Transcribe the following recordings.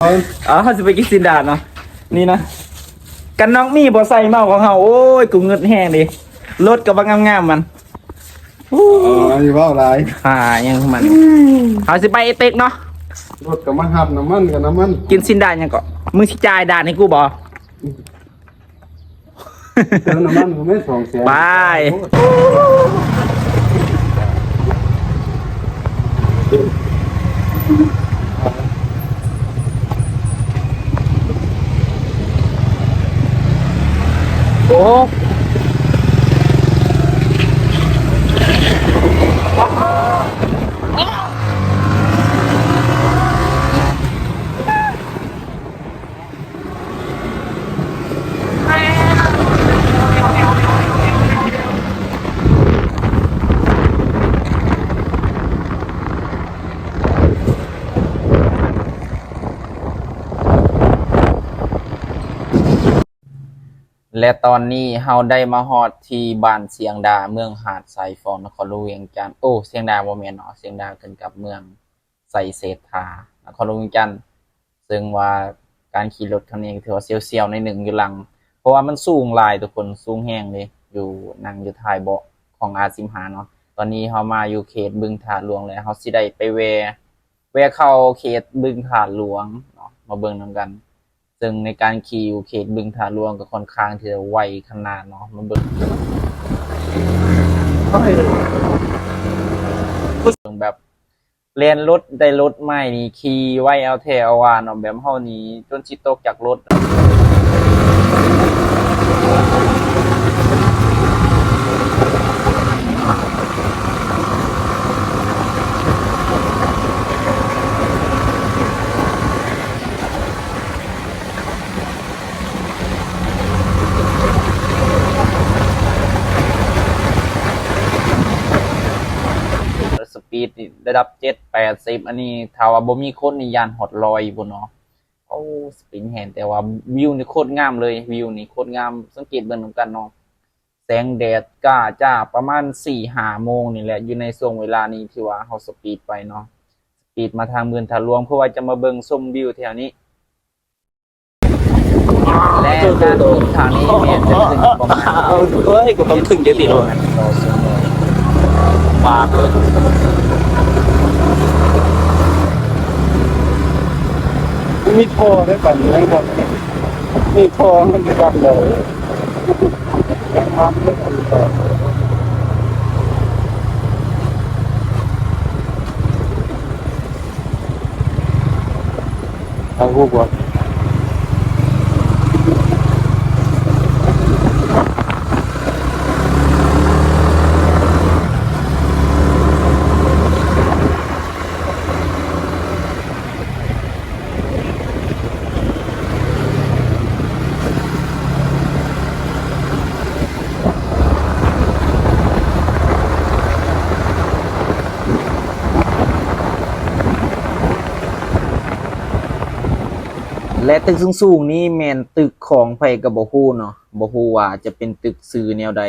ເອົາ ເຮົາຊິໄປກິນຊີ້ນດາດເນາະ ນີ້ນະ ກັນນອກມີບໍ່ໃສ່ເມົາຂອງເຮົາ. ໂອ້ຍ ກູງຶດແຮງເດ ລົດກໍບໍ່ງາມໆມັນ. ໂອ້ ເວົ້າຫຼາຍ ຫາຫຍັງຂອງມັນ. ເຮົາຊິໄປເອເຕັກເນາະ ລົດກໍມາຮັບ ນ້ຳມັນກໍນ້ຳມັນ. ກິນຊີ້ນດາດຫຍັງເກາະ ມຶງຊິຈ່າຍດາດໃຫ້ກູບໍ່? ເຕີມນ້ຳມັນກໍແມ່ນສອງແສນ ໄປ. ໂອ້ ແລະ ຕອນນີ້ເຮົາໄດ້ມາຮອດທີ່ບ້ານຊຽງດາ ເມືອງຫາດຊາຍຟອງ ນະຄອນຫຼວງວຽງຈັນ. ໂອ້ ຊຽງດາບໍ່ແມ່ນເນາະ ຊຽງດາຂຶ້ນກັບເມືອງ ໄຊເສດຖາ ນະຄອນຫຼວງວຽງຈັນ. ເຊິ່ງວ່າການຂີ່ລົດຄັ້ງນີ້ກໍຖືວ່າສ່ຽວໆໜ້ອຍໜຶ່ງຢູ່ຫຼັງ ເພາະວ່າມັນສູງຫຼາຍທຸກຄົນ ສູງແຮງເດ ຢູ່ ນັ່ງຢູ່ທ້າຍເບາະຂອງອາສິບຫ້າເນາະ. ຕອນນີ້ເຮົາມາຢູ່ເຂດບຶງທາດຫຼວງແລ້ວ ເຮົາຊິໄດ້ໄປແວ່ ແວ່ເຂົ້າເຂດບຶງທາດຫຼວງເນາະ ມາເບິ່ງນຳກັນ. ເຊິ່ງໃນການຂີ່ຢູ່ເຂດບຶງທາດຫຼວງກໍຄ່ອນຂ້າງທີ່ຈະໄວຂະໜາດເນາະ ມາເບິ່ງ ເບິ່ງແບບ ແລ່ນລົດໄດ້ລົດໃໝ່ນີ້ ຂີ່ໄວເອົາແທ້ເອົາວ່າເນາະ ແບບເຮົານີ້ຈົນຊິຕົກຈາກລົດ. ສະປີດນີ້ລະດັບເຈັດແປດສິບ ອັນນີ້ຖ້າວ່າບໍ່ມີຄົນນີ້ຢ້ານຮອດຮ້ອຍພຸ້ນເນາະ. ໂອ້ ສະປີດແຮງ ແຕ່ວ່າວິວນີ້ໂຄດງາມເລີຍ ວິວນີ້ໂຄດງາມ ສັງເກດເບິ່ງນຳກັນເນາະ. ແສງແດດຈ້າໆ ປະມານສີ່ຫ້າໂມງນີ້ແຫຼະ ຢູ່ໃນຊ່ວງເວລານີ້ທີ່ວ່າເຮົາສະປີດໄປເນາະ ສະປີດມາທາງບຶງທາດຫຼວງ ເພື່ອວ່າຈະມາເບິ່ງຊົມວິວແຖວນີ້. ແລະ ການບິນທາງນີ້ແມ່ນຈະຂຶ້ນຢູ່ປະມານ ໂອ້ຍ ກູຕ້ອງເຖິງເດຕິໂລ ປາກເລີຍ ມີທໍ່ໄດ້ປານນີ້ບໍ່? ມີທໍ່ມັນຊິກັບໄດ້. ເອົາຮູ້ບໍ່? ແລະ ຕຶກສູງໆນີ້ແມ່ນຕຶກຂອງໃຜກໍບໍ່ຮູ້ເນາະ, ບໍ່ຮູ້ວ່າຈະເປັນຕຶກຊື່ແນວໃດ.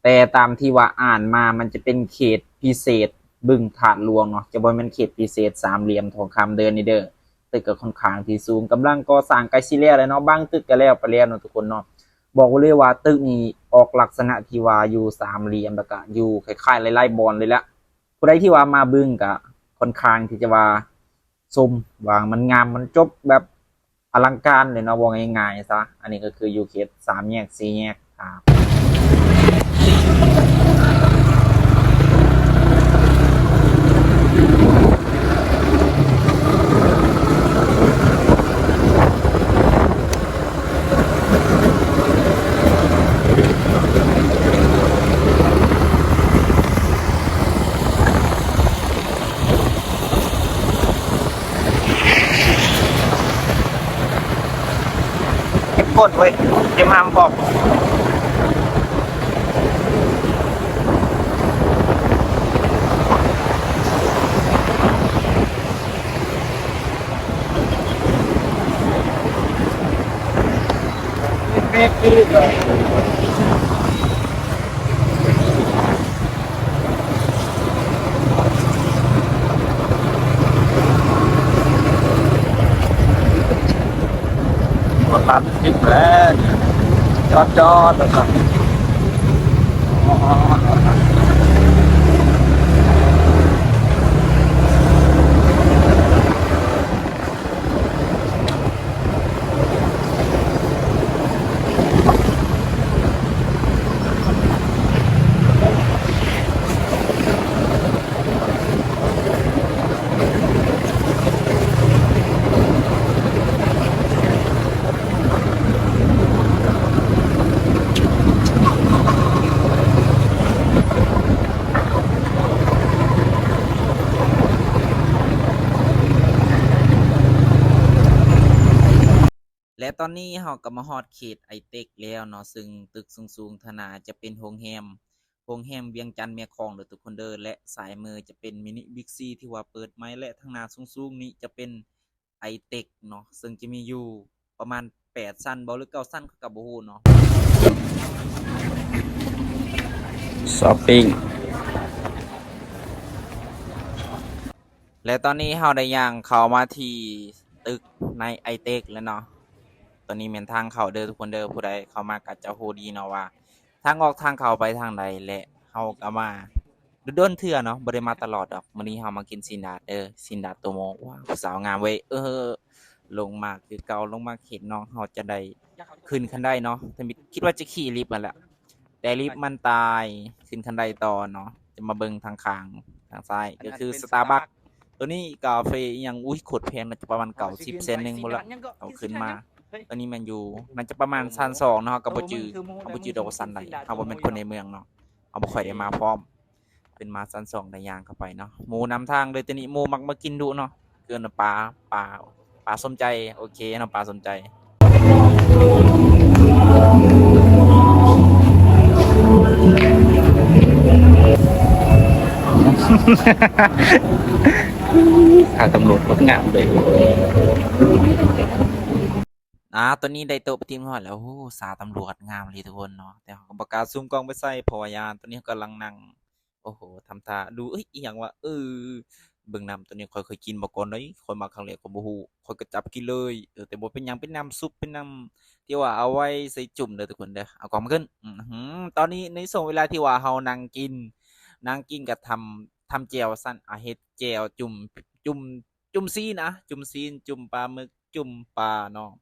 ແຕ່ຕາມທີ່ວ່າອ່ານມາ ມັນຈະເປັນເຂດພິເສດບຶງທາດຫຼວງເນາະ, ຈະບໍ່ແມ່ນເຂດພິເສດສາມຫຼ່ຽມທອງຄຳເດີນີ້ເດີ. ຕຶກກໍຄ່ອນຂ້າງທີ່ສູງ, ກຳລັງກໍ່ສ້າງໃກ້ຊິແລ້ວແລ້ວເນາະ, ບາງຕຶກກໍແລ້ວໄປແລ້ວເນາະທຸກຄົນເນາະ. ບອກໄວ້ເລີຍວ່າຕຶກນີ້ອອກລັກສະນະທີ່ວ່າຢູ່ສາມຫຼ່ຽມ ແລ້ວກໍຢູ່ຄ້າຍໆຫຼາຍໆບ່ອນເລີຍລະ. ຜູ້ໃດທີ່ວ່າມາບຶງກໍຄ່ອນຂ້າງທີ່ຈະວ່າຊົມວ່າມັນງາມ, ມັນຈົບແບບ ອະລັງການເລີຍເນາະ ເວົ້າງ່າຍໆຊະ. ອັນນີ້ກໍຄືຢູ່ເຂດສາມແຍກ ສີ່ແຍກ ອ່າ ເກັບກົດເວີຍ ເກັບຫ້າມອອກ. ເ ສາມສິບແລ້ວ ຈອດໆ ວ່າຊັ້ນ. ແລະຕອນນີ້ເຮົາກໍມາຮອດເຂດໄອເຕັກແລ້ວເນາະ, ເຊິ່ງຕຶກສູງໆ ທາງໜ້າຈະເປັນໂຮງແຮມ ໂຮງແຮມວຽງຈັນແມ່ຂອງເດີທຸກຄົນເດີ ແລະສາຍມືຈະເປັນມິນິບິກຊີທີ່ວ່າເປີດໃໝ່ ແລະທາງໜ້າສູງໆນີ້ຈະເປັນໄອເຕັກເນາະ, ເຊິ່ງຈະມີຢູ່ປະມານແປດຊັ້ນບໍ ຫຼືເກົ້າຊັ້ນ ຂ້ອຍກໍບໍ່ຮູ້ເນາະ. ຊັອບປິງ ແລະຕອນນີ້ເຮົາໄດ້ຍ່າງເຂົ້າມາທີ່ຕຶກໃນໄອເຕັກແລ້ວເນາະ. ຕອນນີ້ແມ່ນທາງເຂົ້າເດີທຸກຄົນເດີ, ຜູ້ໃດເຂົ້າມາກໍຈະຮູ້ດີເນາະວ່າ ທາງອອກທາງເຂົ້າໄປທາງໃດ ແລະເຮົາກໍມາດົນໆເທື່ອເນາະ, ບໍ່ໄດ້ມາຕະຫຼອດດອກ. ມື້ນີ້ເຮົາມາກິນຊີ້ນດາດເດີ, ຊີ້ນດາດໂຕໂມ. ວ້າວ ຜູ້ສາວງາມເວີຍ. ເອີ ລົງມາຄືເກົ່າ, ລົງມາເຂດນອກ ເຮົາຈະໄດ້ຂຶ້ນຄັນໄດເນາະ. ທຳອິດຄິດວ່າຈະຂີ່ລິບຫັ້ນແຫຼະ ແຕ່ລິບມັນຕາຍ, ຂຶ້ນຄັນໄດຕໍ່ເນາະ. ຈະມາເບິ່ງທາງຂ້າງ ທາງຊ້າຍ ກໍຄືສະຕາບັກ. ໂຕນີ້ກາເຟອີ່ຫຍັງ ອຸ້ຍ ໂຄດແພງ, ໜ້າຈະປະມານເກົ້າສິບ ແສນໜຶ່ງພຸ້ນລະ ເອົາຂຶ້ນມາ. ໂຕນີ້ແມ່ນຢູ່ ໜ້າຈະປະມານຊັ້ນສອງເນາະ, ເຮົາກໍບໍ່ຈື່ ເຮົາບໍ່ຈື່ດອກວ່າຊັ້ນໃດ, ເຮົາບໍ່ແມ່ນຄົນໃນເມືອງເນາະ, ເຮົາບໍ່ຄ່ອຍໄດ້ມາພ້ອມ. ຂຶ້ນມາຊັ້ນສອງ ໄດ້ຍ່າງເຂົ້າໄປເນາະ. ໝູນຳທາງເລີຍ, ໂຕນີ້ໝູມັກມາກິນດຸເນາະ. ເອີ້ນວ່າປາ ປາ ປາສົມໃຈ. ໂອເຄເນາະ, ປາສົມໃຈ. ຖ້າຕຳຫຼວດງາມເລີຍ. ອາ ຕອນນີ້ໄດ້ໂຕະໄປທີ່ຮຽບຮ້ອຍແລ້ວ. ໂອ້ ສາຕຳຫຼວດງາມອີ່ຫຼີທຸກຄົນເນາະ, ແຕ່ເຮົາກໍບໍ່ກ້າຊູມກ້ອງໄປໃສ່ ເພາະວ່າຢ້ານ. ຕອນນີ້ເຮົາກຳລັງນັ່ງ ໂອ້ໂຫ ທຳທ່າດູ ເອີຍ ອີ່ຫຍັງວະ ເອີ ເບິ່ງນ້ຳໂຕນີ້ ຂ້ອຍເຄີຍກິນມາກ່ອນເດ້, ຂ້ອຍມາຄັ້ງແລກ ຂ້ອຍບໍ່ຮູ້ ຂ້ອຍກໍຈັບກິນເລີຍ. ເອີ ແຕ່ບໍ່ເປັນຫຍັງ ເປັນນ້ຳຊຸບ ເປັນນ້ຳທີ່ວ່າເອົາໄວ້ໃສ່ຈຸ່ມເດີທຸກຄົນເດີ. ເອົາກ້ອງມາຂຶ້ນ. ອືຫື ຕອນນີ້ໃນຊ່ວງເວລາທີ່ວ່າເຮົານັ່ງກິນ ນັ່ງກິນກໍທຳ ທຳແຈ່ວວ່າຊັ້ນ ອາ ເຮັດແຈ່ວຈຸ່ມ ຈຸ່ມ ຈຸ່ມຊີ້ນ ອາ ຈຸ່ມຊີ້ນ ຈຸ່ມປາໝຶກ ຈຸ່ມປາເນາະ.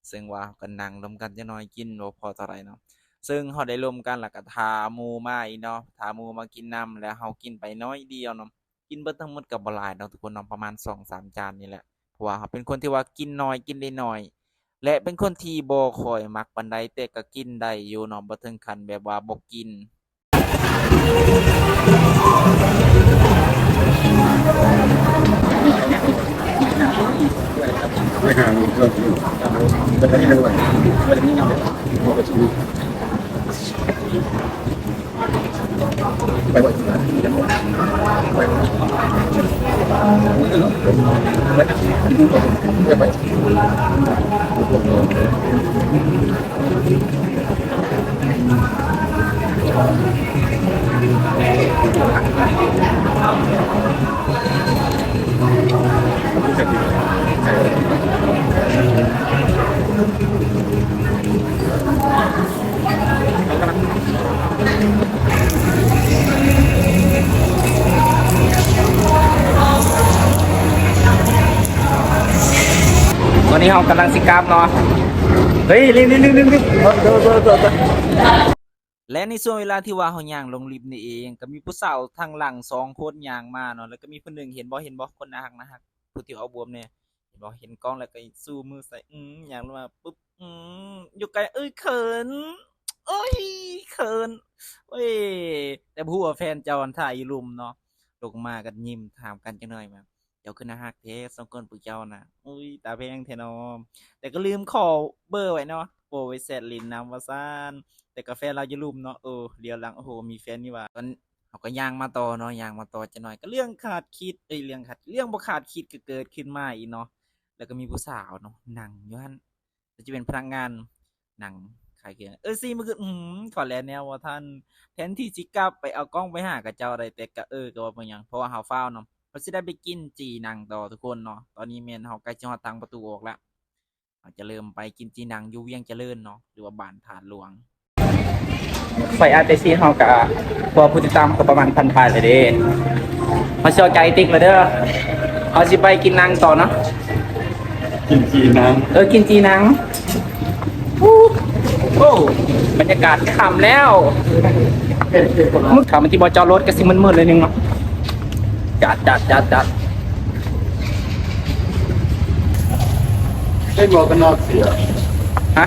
ເຊິ່ງວ່າເຮົາກໍນັ່ງລົມກັນຈັກໜ້ອຍ ກິນບໍ່ພໍເທົ່າໃດເນາະ. ເຊິ່ງເຮົາໄດ້ລົມກັນ ແລ້ວກໍຖ້າໝູ່ມາອີກເນາະ, ຖ້າໝູ່ມາກິນນຳ ແລ້ວເຮົາກິນໄປໜ້ອຍດຽວເນາະ. ກິນເບິດທັງໝົດກໍບໍ່ຫຼາຍດອກທຸກຄົນເນາະ, ປະມານສອງສາມຈານນີ້ແຫຼະ, ເພາະວ່າເຮົາເປັນຄົນທີ່ວ່າກິນໜ້ອຍ ກິນໄດ້ໜ້ອຍ ແລະເປັນຄົນທີ່ບໍ່ຄ່ອຍມັກປານໃດ, ແຕ່ກໍກິນໄດ້ຢູ່ເນາະ, ບໍ່ເຖິງຂັ້ນແບບວ່າບໍ່ກິນ. ຕອນນີ້ເຮົາກຳລັງຊິກັບເນາະ. ເຮີ້ຍ ລິບ ລິບ ລິບ ລິບ ລິບ ໂທດ ໂທດ ໂທດ ໂທດ. ແລະໃນຊ່ວງເວລາທີ່ວ່າເຮົາຍ່າງລົງລິບນີ້ເອງ ກໍມີຜູ້ສາວທາງຫຼັງສອງຄົນຍ່າງມາເນາະ, ແລ້ວກໍມີຜູ້ໜຶ່ງ ເຫັນບໍ່ ເຫັນບໍ່ ຄົນໜ້າຮັກ ໜ້າຮັກ ຜູ້ທີ່ອວບວມແດ່ ເຫັນບໍ່ ເຫັນກ້ອງແລ້ວກໍຊູມືໃສ່ ອືມ ຍ່າງລົງມາປຶບ ອືມ ຢູ່ໃກ້ ເອີຍ ເຂີນ ໂອ້ຍ ເຂີນ ໂອ້ຍ ແຕ່ບໍ່ຮູ້ວ່າແຟນເຈົ້າຫັ້ນຖ້າຢູ່ລຸ່ມເນາະ. ລົງມາກໍຍິ້ມຖາມກັນຈັກໜ້ອຍວ່າ ເຈົ້າຄືໜ້າຮັກແທ້ສອງຄົນພວກເຈົ້ານະ ອຸ້ຍ ຕາແພງແທ້ເນາະ. ແຕ່ກໍລືມຂໍເບີໄວ້ເນາະ ໂອ້ ໄວ້ແຊັດຫຼິ້ນນຳວ່າຊັ້ນ. ແຕ່ກໍແຟນລາວຢູ່ລຸ່ມເນາະ ເອີ ຫຼຽວຫຼັງ ໂອ້ໂຫ ມີແຟນນີ້ຫວ່າ. ຕອນ ເຮົາກໍຍ່າງມາຕໍ່ເນາະ ຍ່າງມາຕໍ່ຈັກໜ້ອຍ ກໍເລື່ອງຄາດຄິດ ເອີຍ ເລື່ອງຄາດ ເລື່ອງບໍ່ຄາດຄິດກໍເກີດຂຶ້ນມາອີກເນາະ. ແລ້ວກໍມີຜູ້ສາວເນາະ ນັ່ງຢູ່ຫັ້ນ ໜ້າຈະເປັນພະນັກງານ ນັ່ງຂາຍເຄື່ອງ ເອີ ຊີມາຄື ອືມ ຂໍແລແນວບໍ່ທັນ ແທນທີ່ຊິກັບໄປເອົາກ້ອງໄປຫາເຂົາເຈົ້າໄດ້ ແຕ່ກະ ເອີ ກະບໍ່ເປັນຫຍັງ ເພາະວ່າເຮົາຟ້າວເນາະ ເຮົາຊິໄດ້ໄປກິນຈີ່ນັ່ງຕໍ່ທຸກຄົນເນາະ. ຕອນນີ້ແມ່ນເຮົາໃກ້ຊິຮອດທາງປະຕູອອກລະ. ເຮົາຈະເລີ່ມໄປກິນຈີ່ໜັງຢູ່ວຽງຈະເລີນເນາະ ຫຼືວ່າບ້ານທາດຫຼວງ. ໄຟ ອາ ເຈ ຊີ ເຮົາກະ ພວກຜູ້ຕິດຕາມເຮົາກະປະມານພັນປາຍແລ້ວເດ້. ເຮົາຊິອອກຈາກໄອຕິກແລ້ວເດີ. ເຮົາຊິໄປກິນໜັງຕໍ່ເນາະ. ກິນຈີ່ໜັງ. ເອີ ກິນຈີ່ໜັງ. ໂອ້ ບັນຍາກາດຄ່ຳແລ້ວ. ມື້ຄ່ຳທີ່ບໍ່ຈອດລົດກະຊິມືດໆໜ້ອຍໜຶ່ງເນາະ. ຈັດ ຈັດ ຈັດ ຈັດ. ເຫັນບໍ່ ກັນນອກເສຍ. ຮະ?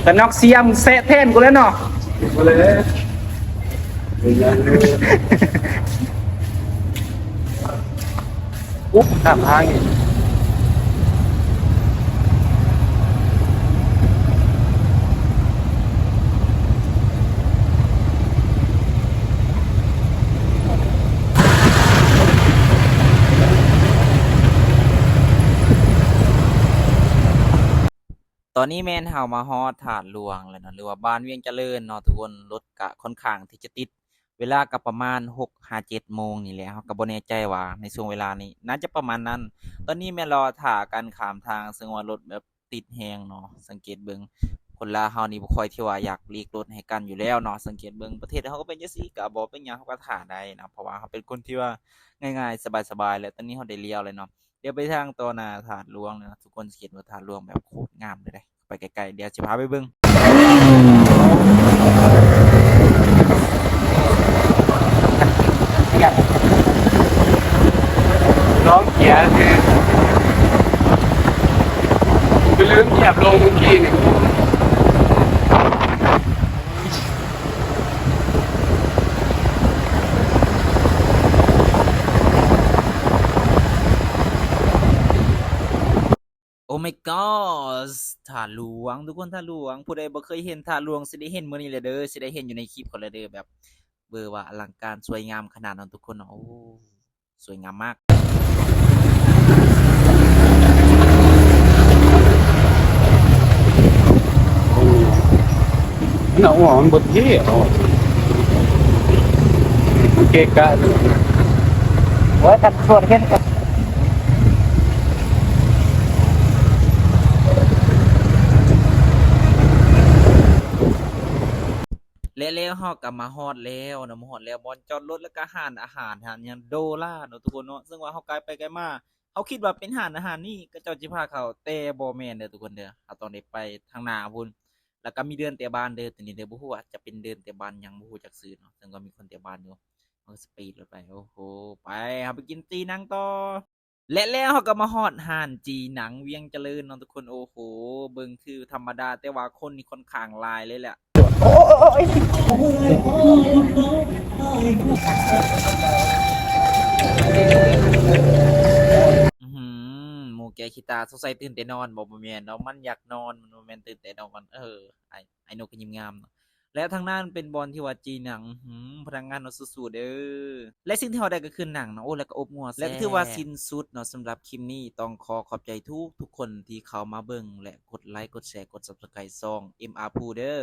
ກັນນອກເສຍ ກະນອກເສຍ ແຊະແທນກູແລ້ວເນາະ. ບໍ່ແລ້ວ ເປັນຫຍັງເດີ. ອຸບ ຂ້າມທາງອີກ. ຕອນນີ້ແມ່ນເຮົາມາຮອດທາດຫຼວງແລ້ວເນາະ ຫຼືວ່າບ້ານວຽງຈະເລີນເນາະທຸກຄົນ. ລົດກະຂ້ອນຂ້າງທີ່ຈະຕິດ ເວລາກະປະມານຫົກຫາເຈັດໂມງນີ້ແຫຼະ. ເຮົາກະບໍ່ແນ່ໃຈວ່າໃນຊ່ວງເວລານີ້ ໜ້າຈະປະມານນັ້ນ. ຕອນນີ້ແມ່ນລໍຖ້າກັນຂ້າມທາງ ເຊິ່ງວ່າລົດແບບຕິດແຮງເນາະ. ສັງເກດເບິ່ງ ຄົນລາວເຮົານີ້ບໍ່ຄ່ອຍທີ່ວ່າຢາກຫຼີກລົດໃຫ້ກັນຢູ່ແລ້ວເນາະ. ສັງເກດເບິ່ງປະເທດເຮົາກະເປັນຈັ່ງຊີ້ ກະບໍ່ເປັນຫຍັງ ເຮົາກະຖ້າໄດ້ເນາະ ເພາະວ່າເຮົາເປັນຄົນທີ່ວ່າງ່າຍໆ ສະບາຍໆ. ແລ້ວຕອນນີ້ເຮົາໄດ້ລ້ຽວແລ້ວເນາະ. ດຽວໄປທາງຕໍ່ໜ້າທາດຫຼວງເລີຍເນາະ ທຸກຄົນຊິເຫັນວ່າທາດຫຼວງແບບໂຄດງາມເລີຍເດ້. ໄປໃກ້ໆ ດຽວຊິພາໄປເບິ່ງ. ລອງເກຍຄື ຄືລືມຫຽບລົງມື້ກີ້ນີ້. ໂອມາຍກອດ ທາດຫຼວງ ທຸກຄົນ ທາດຫຼວງ. ຜູ້ໃດບໍ່ເຄີຍເຫັນທາດຫຼວງ ຊິໄດ້ເຫັນມື້ນີ້ແຫຼະເດີ ຊິໄດ້ເຫັນຢູ່ໃນຄລິບຂ້ອຍແລ້ວເດີ. ແບບ ເບິ່ງວ່າອະລັງການສວຍງາມຂະໜາດນັ້ນ ທຸກຄົນເນາະ. ໂອ້ ສວຍງາມມາກ. ມັນເອົາອອກ ມັນບໍ່ເທ່ອອກ ມັນເກະກະ. ໂອ້ຍ ຄັນສວນເຫັນກະ ແລະແລ້ວເຮົາກະມາຮອດແລ້ວເນາະ ມາຮອດແລ້ວ ບ່ອນຈອດລົດ ແລ້ວກະຮ້ານອາຫານ ຮ້ານຫຍັງ ໂດລາເນາະ ທຸກຄົນເນາະ. ເຊິ່ງວ່າເຮົາກາຍໄປກາຍມາ ເຮົາຄິດວ່າເປັນຮ້ານອາຫານນີ້ ເຂົາເຈົ້າຊິພາເຂົ້າ ແຕ່ບໍ່ແມ່ນເດີທຸກຄົນເດີ. ເຮົາຕ້ອງໄດ້ໄປທາງໜ້າພຸ້ນ ແລ້ວກະມີເດີ່ນແຕະບານເດີ. ໂຕນີ້ເດີ ບໍ່ຮູ້ວ່າຈະເປັນເດີ່ນແຕະບານຫຍັງ ບໍ່ຮູ້ຈັກຊື່ເນາະ. ເຊິ່ງກໍມີຄົນແຕະບານຢູ່ ເຮົາກະສະປີດລົດໄປ. ໂອ້ໂຫ ໄປ ເຮົາໄປກິນຈີ່ໜັງຕໍ່. ແລະແລ້ວເຮົາກໍມາຮອດຮ້ານຈີ່ໜັງວຽງຈະເລີນເນາະທຸກຄົນ. ໂອ້ໂຫ ເບິ່ງຄືທຳມະດາ ແຕ່ວ່າຄົນນີ້ຂ້ອນຂ້າງຫຼາຍເລີຍແຫຼະ. ໂອ້ຍ ອືຫື ໝູ່ແກຂີ້ຕາ ສົງໄສຕື່ນແຕ່ນອນບໍ? ບໍ່ແມ່ນດອກ ມັນຢາກນອນ ມັນບໍ່ແມ່ນຕື່ນແຕ່ນອນ. ເອີ ອ້າຍ ອ້າຍນົກກໍຍິ້ມງາມເນາະ. ແລະທາງນັ້ນເປັນບ່ອນທີ່ວ່າຈີ່ໜັງ ອືຫື ພະນັກງານເຮົາສູ້ໆເດີ. ແລະສິ່ງທີ່ເຮົາໄດ້ກໍຄືໜັງເນາະ. ໂອ້ ແລ້ວກໍອົບງົວແຊບ. ແລະກໍຖືວ່າສິ້ນສຸດເນາະ ສຳລັບຄລິບນີ້ ຕ້ອງຂໍຂອບໃຈທຸກໆຄົນທີ່ເຂົ້າມາເບິ່ງ ແລະກົດໄລ ກົດແຊ ກົດ Subscribe ຊ່ອງ ເອັມ ອາ ພູ ເດີ.